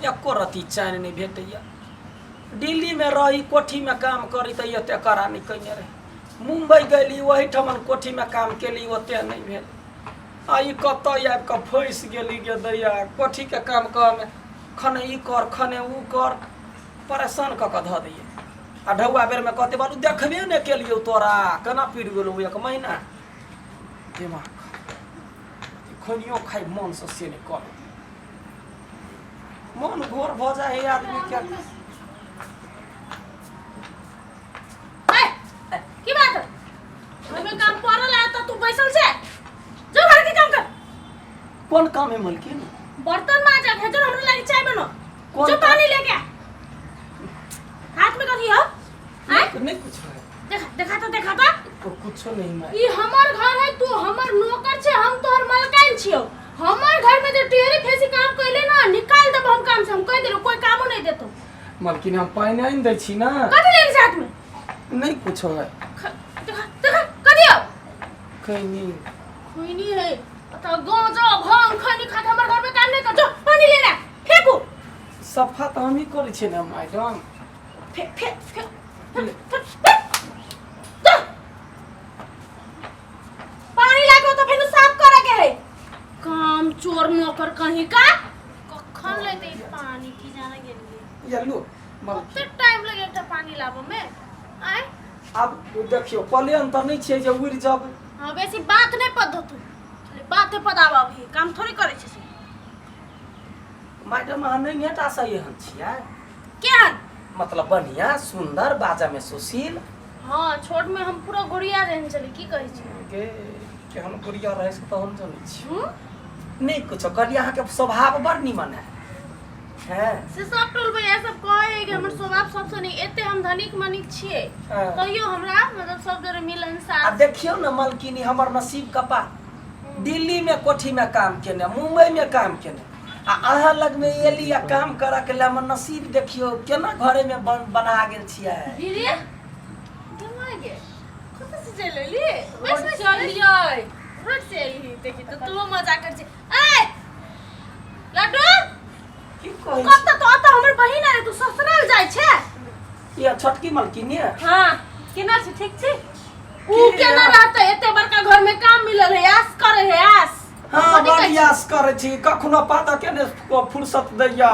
एको रत्ती चैन नहि भेटैए। दिल्लीमे रही, कोठीमे काम करी तऽ एते कड़ा नहि कयने रही। मुम्बई गेली, ओहिठमन कोठीमे काम केली, ओते नहि भेल। आ ई कतऽ आबि कऽ फँसि गेली गे दैया, कोठीके काम करमे खने ई कर खने ऊ कर, परेशान कऽ कऽ धऽ दैए। आ ढौआ बेरमे कहतै, बालू देखबे नहि केलियौ तोरा, केना पीट गेलौ एक महीना। दिमाग खनियो खाइ मनसँ से नहि कर, मन घोर भऽ जाइ है आदमीके। ए, की बात घर में काम पड़ल है तो तू बैसल छे? जो घर के काम कर। कोन काम है मलकिन? बर्तन माजा भेजो, हमरा लागी चाय बनो। कौन जो काम? पानी लेके आ। हाथ में कथी हो? आय? नहीं, कुछ है। देखा देखा तो, देखा तो। कुछो नहीं मैं। ई हमर घर है, तू हमर नौकर छे, हम तोहर मलकाइन छियो। हमर घर में जो टेरी फेसी काम कइले ना, निकाल देब हम काम से। हम कह देलो, कोई कामो नहीं देतो। मलकिन, हम पानि आनि दै छी ना। कथी लेली साथ में? नहीं कुछो है। देखा देखा, कथी हो? खैनी। खैनी है तो गांजा भांग खैनी खा के हमर घर में काम नहीं कर। जो पानी लेना फेंकू। सफा तऽ हमही करै छियै ने मैडम। फेंक फेंक फेंक फेंक, फेंक, फेंक। जा। पानी लाके तो फेन साफ करे के है। काम चोर नौकर कहीं का। कखन लेते ई पानी की जाने गेलिए। या लो मलकिन। कते टाइम लगे एकटा पानी लाबऽ में? आय? आब देखियौ, प्लेन तऽ नहि छियै जे उड़ि जाब। हाँ, बेसी बात नहीं पद तू, खाली बाते पदावा। अभी काम थोड़ी करे छै से। मैडम, अहाँ नहि टा से एहन छियै। केहन? मतलब बढ़िया, सुंदर, बाजा में सुशील। हाँ, छोट में हम पूरा गुड़िया रहन छली, की कहै छी? गे, केहन गुड़िया रहै से तऽ हम जनै छी। हूँ? नहि कुछो कहलियै, अहाँके स्वभाव बड़ निमन है। हैं? से सब टोल भैया सब कहै है कि हमर स्वभाव सबसँ नीक। एते हम धनिक मनिक छियै, तैयो हमरा मतलब सब जरे मिलनसार। आ देखियौ ने मलकिनी, हमर नसीब कपा, दिल्ली में कोठी में काम केने, मुंबई में काम केने, आ अहाँ लग में एली आ काम करऽ के लेल, हमर नसीब देखियौ केना घरे में बना गेल छियै। दीदी केना गे, कतऽ से चलि एली? रोड से एलियै। रोड से एली? देखी तो तू मजा कर छी। ए लड्डू, की कहै छी? कतऽ तो अतऽ हमर बहिन आरे, तू ससुराल जाइ छै? ये छोटकी मलकिनी है। हाँ, केना छी? ठीक छी? ऊ केना रहतै? एते बड़का घर में काम मिलल है, आस करे है आस। हाँ, कथी कहै बड़ी छी? आस करै छी, कखनो पाता के ने फुर्सत दैया।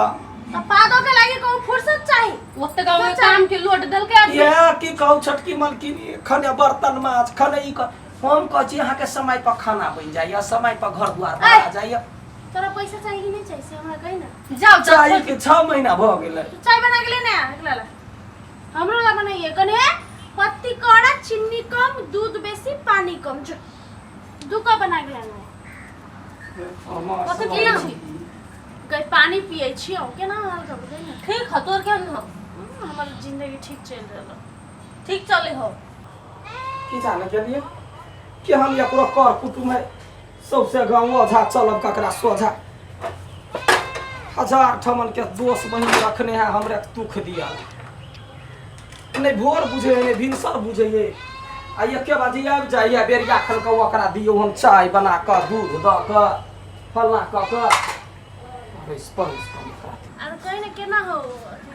तऽ पादो के लागी कहूँ फुर्सत चाही? ओते गाँव में काम के लोड देलकै आदमी। ये की कहू छोटकी मलकिनी, खने बर्तन माज, खने ई कर। हम कहै छी अहाँके समय पर खाना बनि जाइए, समय पर घर दुआर बना जाइए। तोरा पैसा चाही कि नहीं चाही, से हमरा कही ना। जाओ जाओ। चाय के 6 महीना भऽ गेलै। तू चाय बना के लेने आ, एकला ला हमरो ला बनाइए। कने पत्ती कड़ा, चीनी कम, दूध बेसी, पानी कम। जो 2 कप बना के लाना है। कथी केना छी? गई, पानी पिए छियौ। केना हाल खबर कही ना। ठीक ह, तोर केहन हो? हमर जिंदगी ठीक चलि रहल है। ठीक चले हो। की जाने गेलियै केहन एकरो कर कुटुम है, सबसे गाँव ओझा चलब ककरा सोझा। हजार ठमन के दोस्त बहिन रखने है, हमरे दुख दिया। नहि भोर बुझे है, नहि भिनसर बुझे है, आ एके बाजी आबि जाइए। बेरिया खन कऽ ओकरा दियौ हम चाय बना कऽ, दूध दऽ कऽ, फल्लाँ कऽ कऽ, अड़ोस पड़ोस कऽ ओकरा। आर कही ने, केना हो अथी,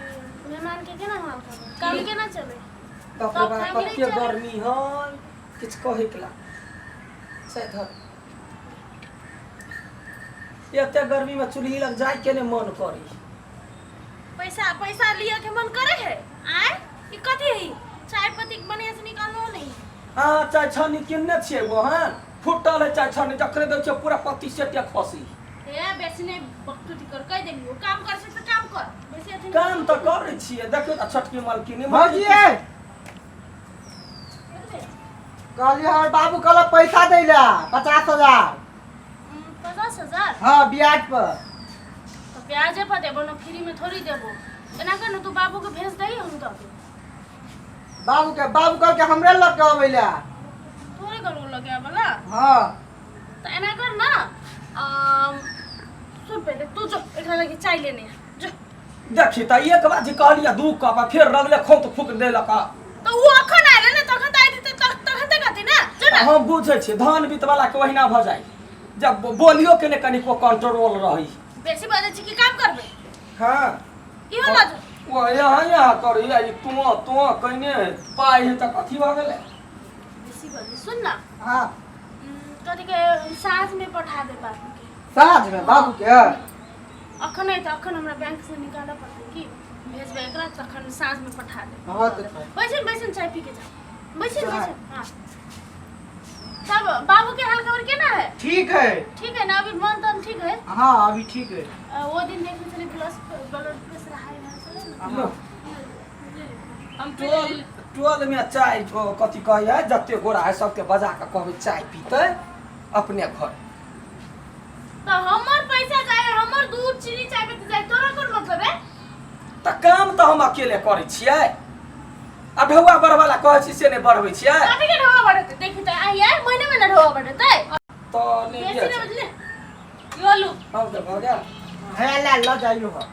मेहमान के केना हाल खबर, काम केना चले? बाप रे सब बाप, फैमिली कते चले। गर्मी है, किछु कहैके ला से धर। एते गर्मी में चूल्ही लग जाय के ने मन करी। पैसा पैसा लिया के मन करे है? आय, ई कथी है? चाय पत्ती बढ़िया से निकालनो नहीं। अहाँ चाय छानी किनने छियै ओहन फुटल है चाय छानी, जखने दै छियै पूरा पत्ती सेटे खसी। ए, बेसी नहीं बकचोदी कर, कह देलियो काम कर से तो काम कर, बेसी अथी नहीं। काम तऽ करै छियै। देखियौ तऽ छोटकी मलकिनी। भौजी ए, कहलियै हमर बाबू कहलक पैसा दै लए 50,000। 50,000? हाँ, ब्याज पर। तो ब्याजे पर देबो ना, फ्री में थोड़ी देबो। एना कर ना, तू बाबू के भेज दही, हम दऽ देबो। बाबू के, बाबू कहलकै हमरे लग के अबै लए। तोरे घर लगे वाला? हाँ। तो एना कर ना, सुन, पहले तू जो एकरा लगे चाय लेने आ, जो। देखी तऽ एक बार जे कहलियै 2 कप आ फेर रगले खौत फूक देलक। तो वो अखन आयल ने, तखन तऽ आयल तऽ तखन तऽ कहती ना, जो ना। हम बुझै छियै, धान बीत वाला के ओहिना भऽ जाइ, जब बोलियो के ने कनिको कंट्रोल रही। बेसी बजै छी कि काम करबै? हाँ। इहो लऽ जाउ। ओ यहाँ यहाँ करी ई तू तू कइने पाइ है तऽ कथी भऽ गेलै? बेसी बजे सुन ना। हाँ। कथी के साँझ में पठा दे बाबू के। साँझ में बाबू के? अखन नहीं तऽ अखन हमरा बैंक से निकालऽ पड़तै की भेजबै एकरा तखन साँझ में पठा दे। हाँ तऽ छै। बैसन बैसन चाय पी के जाओ। बैसन चाय। बैसन। हाँ तब बाबू के हाल खबर केना है? ठीक है। ठीक है ना? अभी मन तन ठीक है? हाँ अभी ठीक है। वो दिन देखने चले ब्लड ब्लड प्रेशर हाई भेल छलै ने। हाँ। हम टोल टोल में चाय कथी कहै जते गोरा है सबके बजा के कहबै चाय पीते अपने घर। तो हमर पैसा जाए हमर दूध चीनी चाय पीते जाए तोरा कोन मतलब है? तऽ काम तऽ हम अकेले करै छियै आ ढौआ बढ़बा ला कहै छी से नहि बढ़बै छियै। कथी के ढोआ बढ़ेतै? देखी तऽ आइ यार महीने महीने ढोआ बढ़ेतै। तऽ नहि बेसी नहि बुझले। यो लू। हम तऽ भऽ गेल। है ला ल जाइयो हो।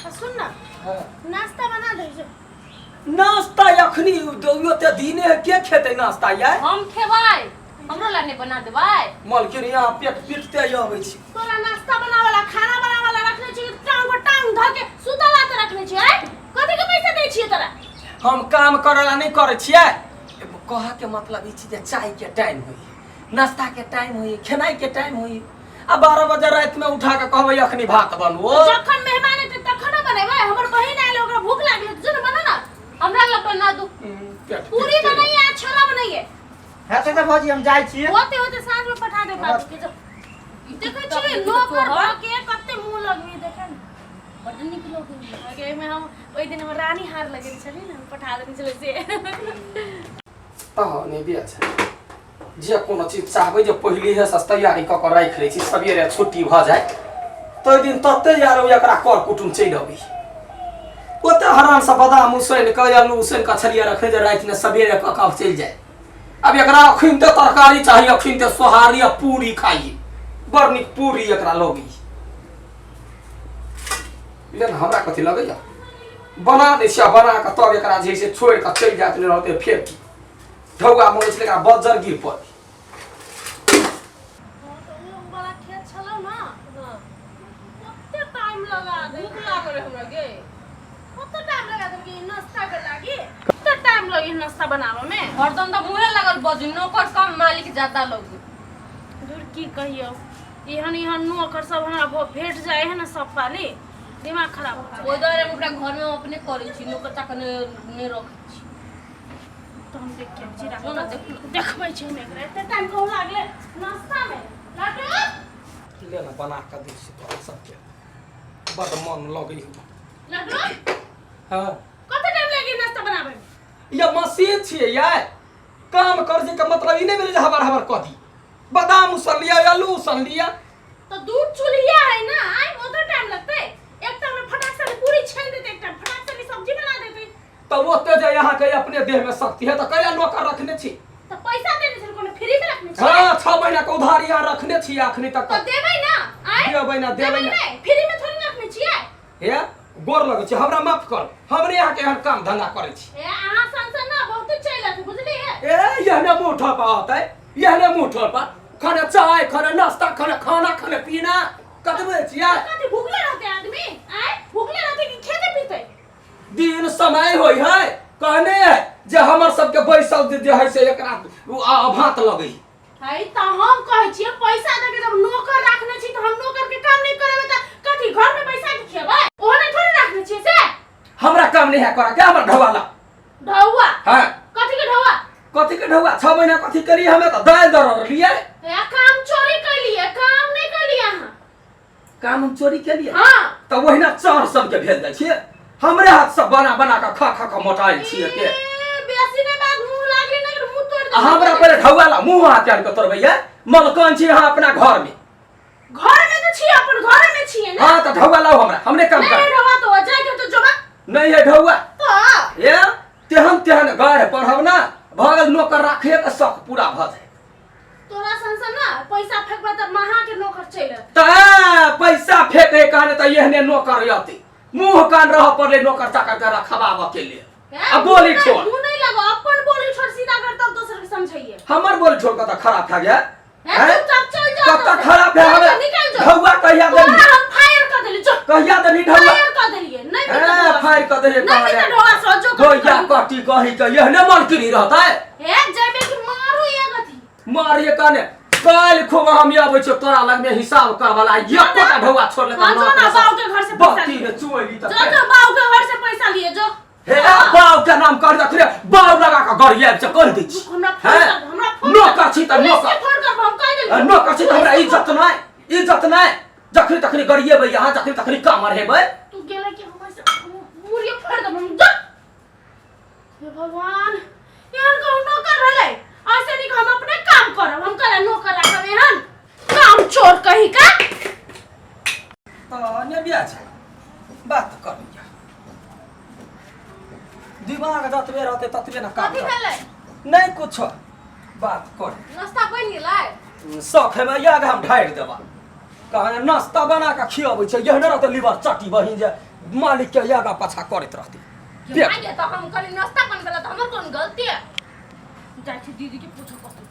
आ सुन ना। हाँ। नाश्ता बना दे जो। नाश्ता अखनी ओते दिने के खेतै नाश्ता यार? हम खेबै, हमरो ला नहि बना देबै? मलकिन यहाँ पेट पीटते अबै छी। तोरा नाश्ता बनावला खाना बनावला रखने छी टांग पर टांग धऽ के सुतला तऽ रखने छी आइ कथी के पैसा दै छियै तोरा? हम काम करला नहि करै छियै। कहऽ के मतलब ई छै जे चाय के टाइम होइ, नाश्ता के टाइम होइ, खेनाइ के टाइम होइ आ 12 बजे राति में उठा के कहबै अखनी भात बनबो। जखन मेहमान एतै तखन बनेबै। हमर बहिन आयल ओकरा भूख लागलै जो ने बना ना। हमरा ला बना दू। पूरी बनैये आ छोला बनैये। है तऽ भौजी हम जाइ छी। होते होते साँझ में पठा दे बाबू के जो। देखै छी नौकर भऽ के कते मुँह लगबी देखे ने। बड्ड नीक लगै। आगे एहिमे हम ओहि दिन हम रानी हार लगेने छलियै ने पठा देने छलै से। तऽ नहि बिया छै जे कोनो चीज चाहबै जे पहिले से तैयारी कऽ के राखि लै छी सबेरे छुट्टी भऽ जाय तऽ ओहि दिन तते यार एकरा कर कुटुम चलि अबै। ओते हरामसँ बादाम उसनि कऽ आलू उसनि कऽ छलियै रखने जे रातिमे सबेरे कऽ कऽ चलि जाय। अब एकरा अखन तऽ तरकारी चाही, अखन तऽ सोहारी आ पूरी खाइ, बड़ नीक पूरी एकरा लगै। ले ने हमरा कथी लगैया बना दै छियै, बना कऽ तब एकरा जे से छोड़ि कऽ चलि जायत, नहि रहतै फेर की ढौआ मङ्गै छलै एकरा बज्जर गिर पड़ै। खेत छलौ ना कते टाइम लगा दे। भूख लागल है हमरा गे। कते टाइम लगा दे नाश्ता के लागी? कते टाइम लगी नाश्ता बनावे में? हरदम तऽ मुँहे लागल बजू, नौकर कम मालिक ज्यादा लोग। दूर की कहियो एहन एहन नौकर सब हमरा भेट जाए है ना सब पाली दिमाग खराब हो जाए। ओहि दुआरे हम ओकरा घर में अपने करै छी, नौकर चाकर नहि रखै छी। तो हम देख के छी जो ना देख। देखबै छी हम एकरा एते टाइम कहू लागले नाश्ता में। लाडू ले ना बना कऽ दै छी तोरा सबके, बड्ड मन लगै हौ। लाडू हाँ कते टाइम लागी नाश्ता बनाबै में? ये मशीन छियै यार, काम कर जे के मतलब ई नहि भेलै जे हबर हबर कऽ दी। बादाम उसन लिअ आलू उसन लिअ। तो दूध चूल्हिया है ना आई ओतो टाइम लगतै। एकटा में फटाक से पूरी छानि देतै, एकटा फटाक से सब्जी बना देतै। तऽ ओते जे अहाँके अपने देह में शक्ति है तऽ कैला नौकर रखने छी? तऽ पैसा देने छल कोनो फ्री में रखने छी? हाँ 6 महीना के उधारी यहाँ रखने छी अखनी तक। तऽ देबै ना आइ? देबै ना, देबै ना। फ्री में थोड़ी रखने छियै। हे गोर लगै छी, हमरा माफ कर, हमरे यहाँ के एहन काम धंधा करै छी। ए अहाँ सन सन ना बहुते चलि आते बुझलियै। ए यहने मुँह ठोपा होतै, यहने मुँह ठोपा, खाना चाय खाना नाश्ता खाना खाना खाना पीना कतबे छियै। कथी भुखले रहतै आदमी? आइ भुखले रहतै कि खेतै पीतै? दिन समय होइ है कहने है जे हमर सबके बैसल जे है से एकरा अभात लगै है। तऽ हम कहै छियै पैसा दे के जब नौकर रखने छी तऽ हम नौकर के काम नहि करेबै तऽ कथी घर में पैसा के खेबै? ओहने थोड़ी रखने छियै से। हमरा काम नहीं है करे के, हमर ढौआ ला। ढौआ? हाँ। कथी के ढौआ? कथी के ढौआ? 6 महीना कथी करिए हमें तऽ दालि दर लिए। ए काम चोरी कैलिए, काम नहीं कैलिए अहाँ। काम हम चोरी केलिए? हाँ। तऽ ओहिना चार सबके भेज दै छियै, हमरे हाथ सब बना बना कऽ खा खा कऽ मोटायल छियै के। ए बेसी नहीं बात मुंह लागली नहीं मुंह तोड़ दे। हमरा पहिले ढौआ ला मुंह हाथ आनि कऽ तोड़बैया, मलकान छी अहाँ अपना घर में। घर में तो छियै, अपन घर में छियै ना। हाँ तऽ ढौआ लाउ हमरा, हमरे काम नहीं कर। है ढौआ तो जाय के तो जोबा। नहीं है ढौआ तो ए तेहन तेहन गाढ़ पढ़ब ना भऽ गेल नौकर राखे के शौक पूरा भऽ जाय। तोरा सन सन ना पैसा फेकबै तऽ महा के नौकर चलि अतै। तऽ पैसा फेके कहने तऽ एहने नौकर अतै, मुंह कान रह पड़ले नौकर चाकर के रखबाबऽ के लेल। आ बोली छोड़, मुंह नहीं लगो, अपन बोली छोड़ सीधा कर तब दोसर के समझाइए। हमर बोली छोड़ कऽ तऽ खराब भए गेल। चुपचाप चल जाओ। कत्ता खराब है हमे निकल जो ढौआ कहिया देली तोरा हम फायर कर देली जो कहिया देली ढौआ फायर कर देलिए नहीं ए मिलतै ढौआ। फायर कर देली नहीं मिलतै ढौआ से जो गोइया कटी कही के एहने मन किरी रहता है हे जेबे कि मारू ये गथी मारिए कने काल्हि खूब हम आबै छियौ तोरा लगमे हिसाब करवला एकोटा ढौआ छोड़ हाँ, जो ना बाऊ के घर से पैसा बत्ती लिए रे चुएली जो त जो बाऊ के घर से पैसा लिए जो हे बाऊ के नाम कर दख रे बाऊ लगा के गरियाब से कह दै छी हमरा फोन हैं? कर हमरा फोन नौकर छी त पुलिस नौकर। के फोन कर हम कह देली नौकर छी त हमरा इज्जत नहि इज्जत नहि जखनी तखनी गरिएबै यहाँ जखनी तखनी कामर हेबै तू गेला कि हम ऐसे मुड़िया फाड़ देब हम जा हे भगवान एहन कहूँ नौकर भेलै ऐसे नहीं हम अपने काम करब हम कहला नौकर राखब एहन काम चोर कही का तऽ ने बिया छै बात करैया दिमाग जतबे रहतै ततबे ने काम कथी करतै। भेलै नहि कुछो बात कर नाश्ता बनि गेलै शौक हेबै याद हम ढारि देबा कहने नाश्ता बना कऽ खियाबै छै एहने रहतै लीवर चटी बहिन जे मालिक के आगा पाछा करैत रहतै ये माय तऽ हम कहली नाश्ता बनबै लए तऽ हमर कोन गलती है जाइ छी दीदी के पूछऽ कथी